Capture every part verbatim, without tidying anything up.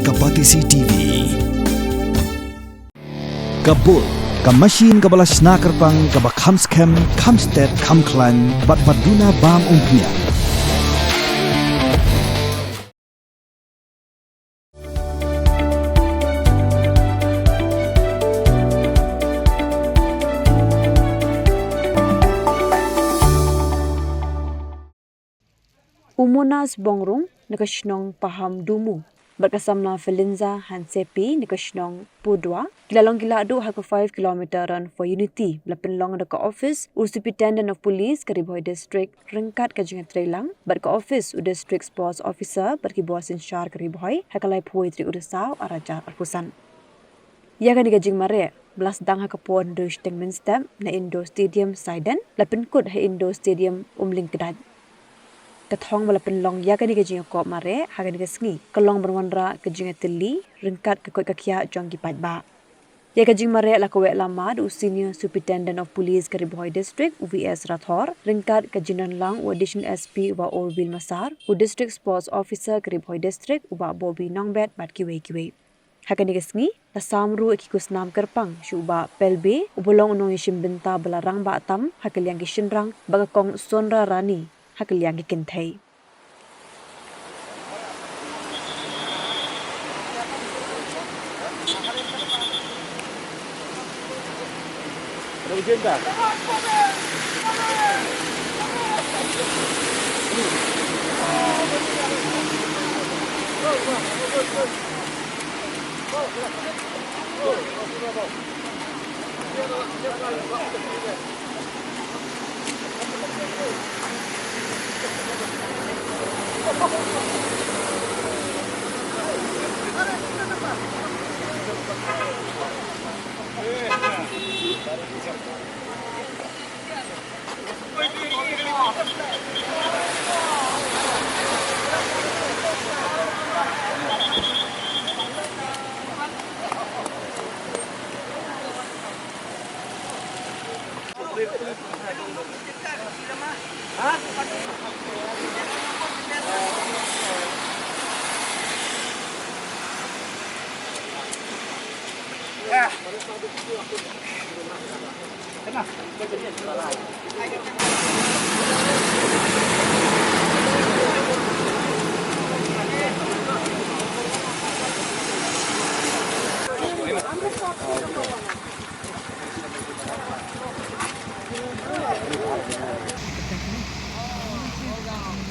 Ka Batesi T V. Ka Bull, ka machine kaba la shna kyrpang, kaba kham skhem, kham stet, kham khlaiñ, bad ba duna bam umphniang. U Monas Bongrung na ka shnong Pahamdumu bad ka samla Felinza Hansepi na ka shnong Pudwa ki la long ki la duh ha ka five kilometer Run for Unity, ba la pynlong da ka office u Superintendent of Police ka Ri Bhoi District ryngkat ka jingïatreilang bad ka office u District Sports Officer bad ki bor synshar ka Ri Bhoi ha ka laiphew tarik u Risaw arhajar arphew san. Ïa kane ka jingmareh ba la sdang ha ka por hynriew shiteng mynstep na Indoor Stadium Saiden, la pynkut ha Indoor Stadium Umling Kdait. Ka thong ba la pynlong ïa kane ka jingïakop mareh ha kane ka sngi ka long ban wanrah ka jingïatylli ryngkat ka koit ka khiah jong ki paidbah. Ïa ka jingmareh la kaweh lama da u Senior Superintendent of Police ka Ri Bhoi District, u V S Rathore, ryngkat ka jingdonlang u Additional S P u Bah Orville Massar, u District Sports Officer ka Ri Bhoi District u Bah Bobby Nongbet bad kiwei kiwei. Ha kane ka sngi la sam ruh ïa ki khusnam kyrpang sha u Bah Pelbe, uba long u nongïashim bynta ba la rangbah tam ha ka liang ki shynrang, bad ka Kong Sonra Rani ha ka liang ki kynthei.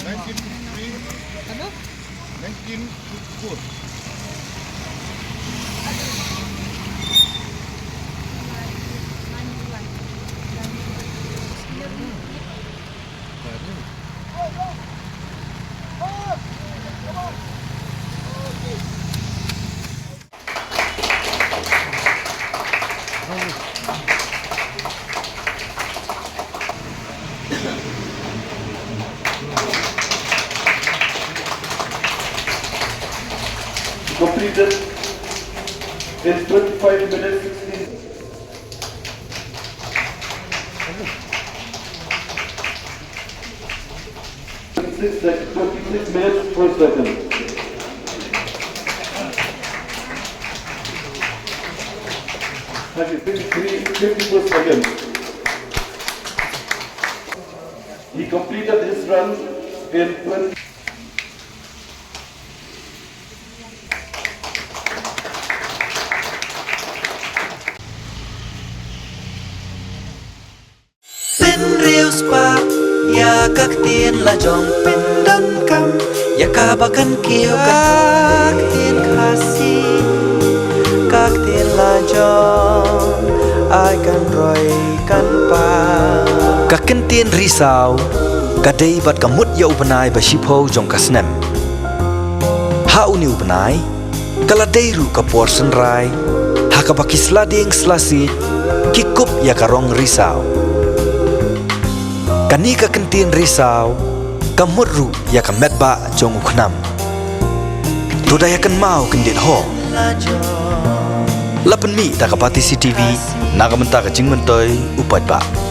Nineteen fifty-three, nineteen fifty-four. Completed in twenty-five minutes, sixteen. Six sec-, twenty-six minutes, four seconds. Thank you. Fifty-three, fifty-four seconds. He completed his run in twenty. Pynriewspah ïa ka ktien lajong, pyndonkam ïa kaba kan kiew, ka ktien Khasi, ka ktien lajong, ai kan roi kan pang. Ka kyntien Risaw ka dei bad ka mut ïa u bnai ba shiphew jong ka snem. Ha une u bnai ka la dei ruh ka por synrai ha kaba ki sla dieng sla siej ki kup ïa ka rong risaw. Kane ka kyntien risaw ka mut ruh ïa ka metbah jong u khnam. To da ïa kynmaw kyndit ho. La pynmih da ka Batesi T V na ka bynta ka jingmyntoi u paidbah.